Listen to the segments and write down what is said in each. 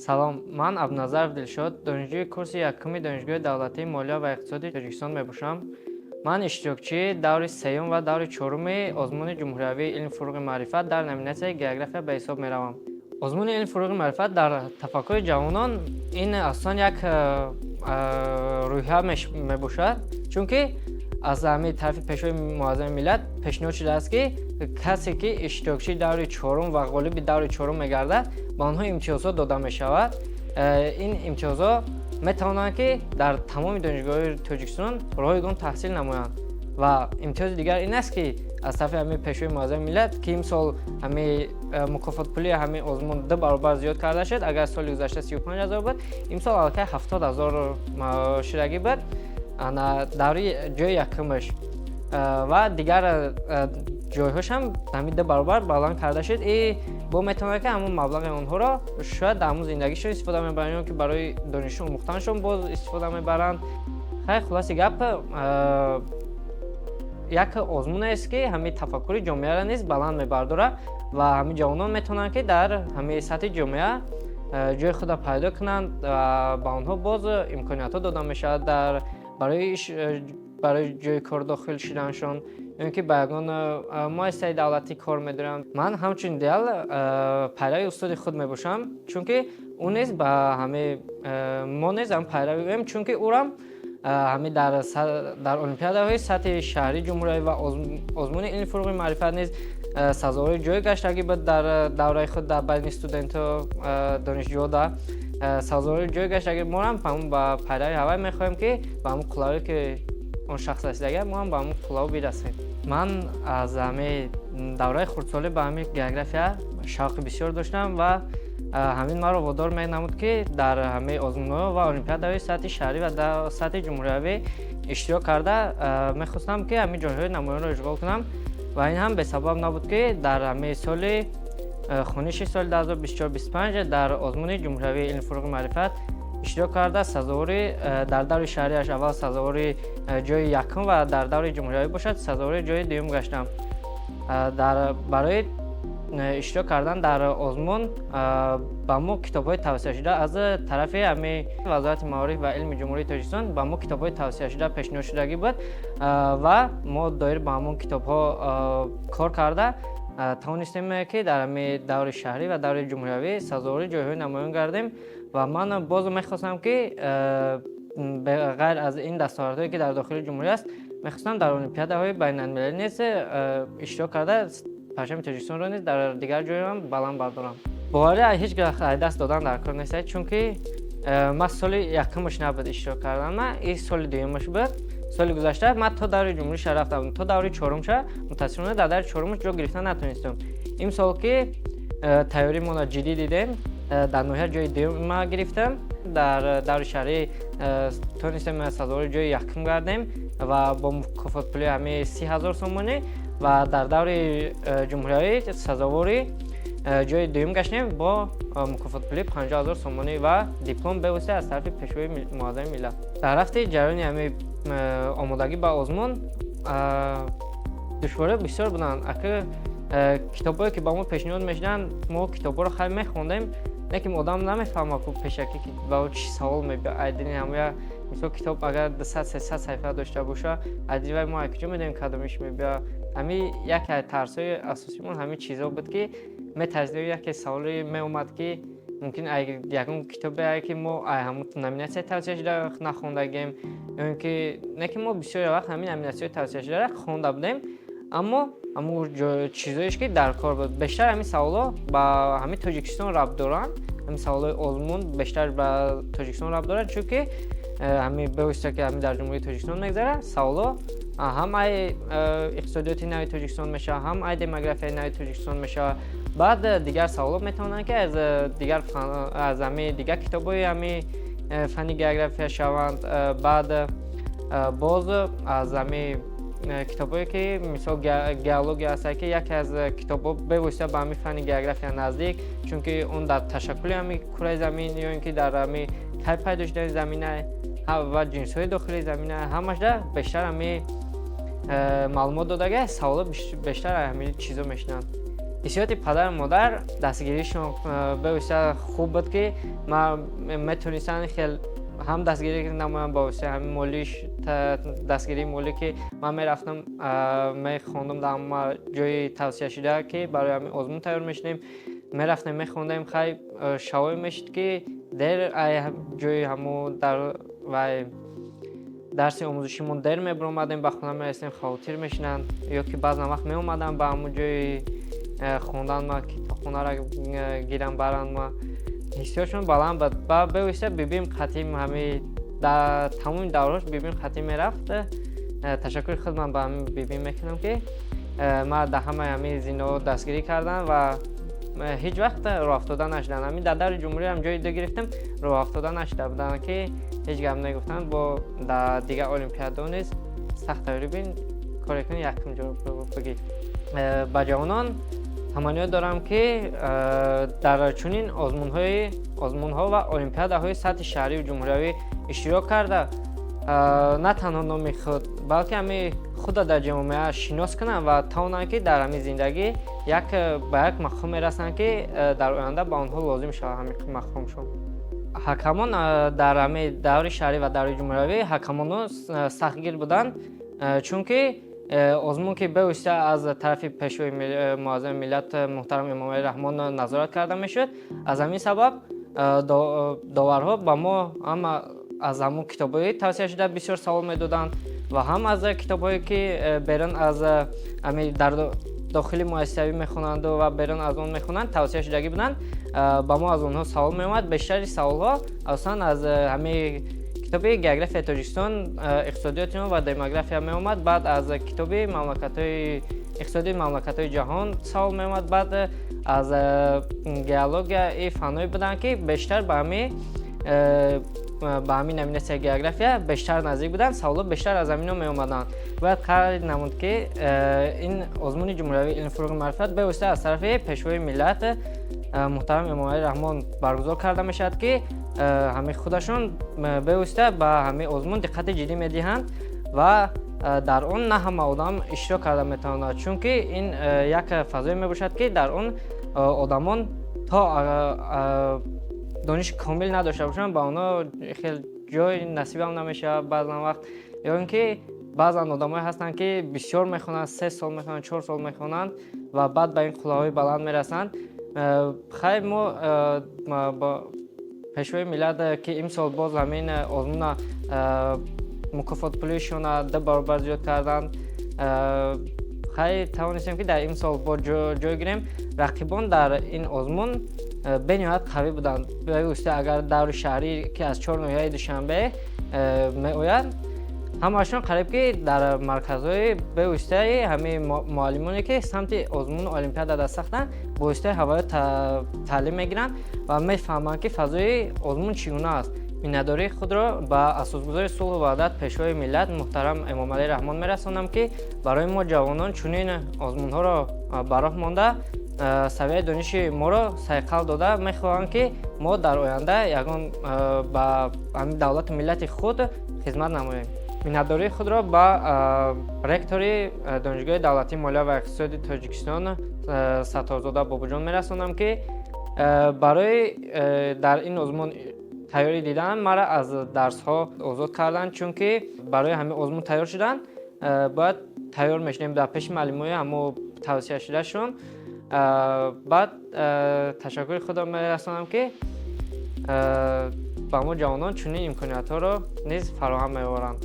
Салом, ман Абдуназаров Дилшод, донишҷӯи курси якуми Донишгоҳи давлатии молия ва иқтисоди Тоҷикистон мебошам. Ман иштирокчии даври сеюм ва даври чоруми озмуни ҷумҳуриявии «Илм, фурӯғи маърифат» дар номинатсияи география ба ҳисоб меравам. Озмуни «Илм, фурӯғи маърифат» дар тафаккури ҷавонон ин асосан як рӯҳия мебошад, чунки аз ҳамин тарафи Пешвои Муаззами миллат пешниҳод шудааст, ки касе ки иштирокчии даври чорум ва ғолиби даври чорум мегардад, ба онҳо имтиёзҳо дода мешавад. Ин имтиёзҳо метавонанд, ки дар тамоми донишгоҳҳои Тоҷикистон ройгон таҳсил намоянд. Ва имтиёзи дигар ин аст, ки аз тарафи ҳамин Пешвои Муаззами миллат, ки имсол ҳамин мукофотпулии ҳамин озмун ду баробар зиёд карда шуд. Агар соли гузашта 35 000 буд, имсол аллакай 70 000 шудагӣ буд. Ана даври ҷои якумаш ва дигар ҷойҳошам ҳамин ду баробар баланд карда шуд. И бо метавонад, ки ҳамон маблағи онҳоро шояд дар ҳамон зиндагишон истифода мебаранд ё ки барои дониши омӯхтанашон боз истифода мебаранд. Хай, хулоси гап, як озмунест, ки ҳамин тафаккури ҷомеаро низ баланд мебардорад ва ҳамин ҷавонон метавонанд, ки дар ҳамин сатҳи ҷомеа ҷои худро пайдо кунанд ва ба онҳо боз имкониятҳо дода мешавад дар барои ҷои кор дохил шуданашон ё ин ки ба ягон муассисаи давлатӣ кор медоранд. Ман ҳамчун идеал пайрави устоди худ мебошам, чунки ӯ низ ба ҳамин мо низ ҳам пайрави ӯем, чунки ӯрам ҳамин дар олимпиадаҳои сатҳи шаҳрии ҷумҳуриявӣ ва озмуни «Илм, фурӯғи маърифат» низ сазовори ҷой гаштагӣ буд. Дар давраи худ дар байни студентҳо, донишҷӯҳо сазовори ҷой гаштагӣ. Моам ҳамун ба пайрави ҳавай мехоҳем, ки ба ҳамун қуллаҳое, ки он шахс расидагӣ, мо ҳам ба ҳамун қуллаҳо бирасем. Ман аз ҳамин давраи хурдсолӣ ба ҳамин география шавқи бисёр доштам ва ҳамин маро водор менамуд, ки дар ҳамаи озмунҳо ва олимпиадаҳои сатҳи шаҳрӣ ва сатҳи ҷумҳуриявӣ иштирок карда, мехостам, ки ҳамин ҷойҳои намоёнро ишғол кунам. Ва ин ҳам бесабаб набуд, ки дар ҳамаи соли хониши соли 2024-25 дар озмуни ҷумҳуриявии «Илм, фурӯғи маърифат» иштирок карда, сазовори дар даври шаҳриаш аввал сазовори ҷои якум ва дар даври ҷумҳуриявӣ бошад, сазовори ҷои дуюм гаштам. Дар барои иштирок кардан дар озмун ба мо китобҳои тавсияшуда аз тарафи ҳамин Вазорати маориф ва илми Ҷумҳурии Тоҷикистон ба мо китобҳои тавсияшуда пешниҳод шудагӣ буд ва мо доир ба ҳамон китобҳо кор карда тавонистем, ки дар ҳамин даври шаҳрӣ ва даври ҷумҳуриявӣ сазовори ҷойҳои намоён гардем. Ва ман боз мехостам, ки ғайр аз ин дастовардҳое, ки дар дохили ҷумҳурӣ аст, мехостам дар олимпиадаҳои байналмилалӣ низ иштирок карда, парчами Тоҷикистонро низ дар дигар ҷойам баланд бардорам. Боварӣ ҳеҷ гоҳ аз даст додан дар кор нест, чунки ман соли якумаш набуд иштирок кардан, ман ин соли дуюмаш буд. Соли гузашта ман то даври ҷумҳуриша рафтам, то даври чорумша. Мутаассифона, дар даври чорумаш ҷо гирифта натонистем. Имсол ки тайёримонро ҷиддӣ дидем, дар ноҳия ҷои дуюм гирифтам, дар даври шаҳрӣ тонистем сазовори ҷои якум гардем ва бо мукофотпулии ҳамин 30 000 сомонӣ ва дар даври ҷумҳуриявӣ сазовори ҷои дуюм гаштем бо мукофотпулии 50 000 сомонӣ ва диплом бевосита аз тарафи Пешвои Муаззами миллат. Дар рафти ҷараёни ҳамин омодагӣ ба озмун душвориҳо бисёр буданд. Ака, китобҳое, ки ба мо пешниҳод мешуданд, мо китобҳоро хеле мехондем, лекин одам намефаҳмад, ку пешакӣ ба ӯ чӣ савол мебиёд. Айдини ҳамоя, мисол, китоб агар 200, 300 саҳифа дошта боша, айдини вай мо аз куҷо медонем, кадомиш мебиёд? Ҳамин яке аз тарсҳои асосимон ҳамин чизҳо буд, ки метарсидем, яке саволе меомад, ки мумкин ягон китобе, ки мо ҳамун номинатсияи тавсияшуда нахондагем ё ин ки не, ки мо бисёре вақт ҳамин номинатсияҳои тавсияшударо хонда будем, аммо ҳамун чизоеш, ки дар кор буд, бештар ҳамин саволҳо ба ҳамин Тоҷикистон рабт доранд. Ҳамин саволҳои озмун бештар ба Тоҷикистон рабт доранд, чунки ҳамин бевосита ки ҳамин дар Ҷумҳурии Тоҷикистон мегзарад. Саволҳо ҳам ай иқтисодиёти нави Тоҷикистон мешавад, ҳам ай демографияи нави Тоҷикистон мешавад. Баъд дигар саволҳо метавонанд, ки аз дигар, аз ҳамин дигар китобҳои ҳамин фанни география шаванд. Баъд боз аз ҳамин китобҳое, ки мисол геология ҳастад, ки яке аз китобҳо бевосита ба ҳамин фанни география наздик, чунки он дар ташаккули ҳамин кураи замин ё ин ки дар ҳамин кай пайдо шудани замина ва ҷинсҳои дохили замина, ҳамашда бештар ҳамин маълумот додага, саволҳо бештар ҳамин чизо мешинанд. Ҳиссиёти падару модар, дастгиришон бевосита хуб буд, ки ман метонистам хел ҳам дастгирӣ намоям ба воситаи ҳамин молиш, дастгирии молӣ, ки ман мерафтам, мехондам дар ҳама ҷои тавсияшуда, ки барои ҳамин озмун тайёр мешудем, мерафтем, мехондем. Хай, шабое мешуд, ки дер ҷои ҳамо дар вай дарси омӯзишимон дер мебиромадем, ба хона мерасидем, хавотир мешинанд, ё ки баъзан вақт меомадам ба ҳамон ҷои хондан, ма китобхонаро гирам баранд. Ма ҳиссиётшон баланд буд. Ба бевосита бибим қатъи ҳами дар тамоми давраҳош бибим қатъӣ мерафт. Ташаккури худ ман ба ҳамин бибим мекунам, ки ман дар ҳамаи ҳамин зинаҳо дастгирӣ кардам ва ҳеҷ вақт роҳафтода нашуданд. Ҳамин дар даври ҷумҳуриям ҷои ду гирифтем, роҳафтода нашуда буданд, ки ҳеҷ гап негуфтанд, бо дар дигар олимпиадаҳо низ сахт тайёрӣ бин, коре кунӣ, якум ҷо бигир. Ба ҷавонон таманниёт дорам, ки дар чунин озмунҳо ва олимпиадаҳои сатҳи шаҳриву ҷумҳуриявӣ иштирок карда, на танҳо номи худ, балки ҳами худро дар ҷомеа шинос кунанд ва тавонанд, ки дар ҳамин зиндагӣ як ба як мақом мерасанд, ки дар оянда ба онҳо лозим шавад ҳамин мақомшон. Ҳакамон дар ҳамин даври шаҳрӣ ва даври ҷумҳуриявӣ ҳакамоно сахтгир буданд, чунки озмун ки бевосита аз тарафи Пешвои муаззами миллат муҳтарам Эмомалӣ Раҳмон назорат карда мешуд. Аз ҳамин сабаб доварҳо ба мо ҳама аз ҳамон китобҳои тавсияшуда бисёр савол медоданд ва ҳам аз китобҳое, ки берун аз ҳамин дар дохили муассисавӣ мехонанду ва берун аз он мехонанд, тавсияшудагӣ буданд, ба мо аз онҳо савол меомад. Бештари саволҳо асосан аз ҳамин китоби географияи Тоҷикистон, иқтисодиёти он ва демография меомад, баъд аз китоби мамлакатҳои иқтисодии мамлакатҳои ҷаҳон савол меомад, баъд аз геология. И фанҳое буданд, ки бештар ба ҳамин номинатсияи география бештар наздик буданд, саволҳо бештар аз ҳамино меомаданд. Бояд қайд намуд, ки ин озмуни ҷумҳуриявии илм, фурӯғи маърифат бевосита аз тарафи Пешвои миллат муҳтарам Эмомалӣ Раҳмон баргузор карда мешавад, ки ҳамин худашон бевосита ба ҳамин озмун диққати ҷиддӣ медиҳанд ва дар он на ҳама одам иштирок карда метавонад, чунки ин як фазое мебошад, ки дар он одамон то дониши комил надошта бошанд, ба онҳо хел ҷой насибам намешавад баъзан вақт. Ё ин ки баъзан одамое ҳастанд, ки бисёр мехонанд, 3 сол мехонанд, 4 сол мехонанд ва баъд ба ин қуллаҳои баланд мерасанд. Хайр, мо Пешвои миллат, ки имсол боз ҳамин озмуна мукофотпулишона ду баробар зиёд карданд, хайр, тавонистем, ки дар имсол боз ҷой гирем. Рақибон дар ин озмун бениҳоят қавӣ буданд. Бевосита агар даври шаҳрӣ, ки аз чор ноҳияи Душанбе меояд, ҳамаашон қариб ки дар марказҳои бевоситаи ҳамин муаллимоне, ки самти озмуну олимпиада даст сахтанд, бо воситаи ҳавоё таълим мегиранд ва мефаҳманд, ки фазои озмун чӣ гуна аст. Миннатдории худро ба асосгузори сулҳу ваҳдат, Пешвои миллат муҳтарам Эмомалӣ Раҳмон мерасонам, ки барои мо ҷавонон чунин озмунҳоро ба роҳ монда, савияи дониши моро сайқал дода, мехоҳанд, ки мо дар оянда ягон ба ҳамин давлату миллати худ хизмат намоем. Миннатдории худро ба ректори Донишгоҳи давлатии молия ва иқтисоди Тоҷикистон Сатторзода Бобоҷон мерасонам, ки барои дар ин озмун тайёрӣ дидан маро аз дарсҳо озод карданд, чунки барои ҳамин озмун тайёр шудан бояд тайёр мешудем дар пеши муаллимои ҳамо тавсияшудашон. Баъд ташаккури худро мерасонам, ки ба мо ҷавонон чунин имкониятҳоро низ фароҳам меоранд,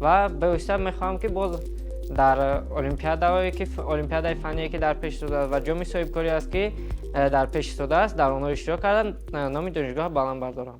ва бевосита мехоҳам, ки боз дар олимпиадаҳое ки олимпиадаи фанние, ки дар пеш истодааст, ва ҷоми соҳибкорӣ аст, ки дар пеш истодааст, дар онҳо иштирок кардан, номи донишгоҳро баланд бардорам.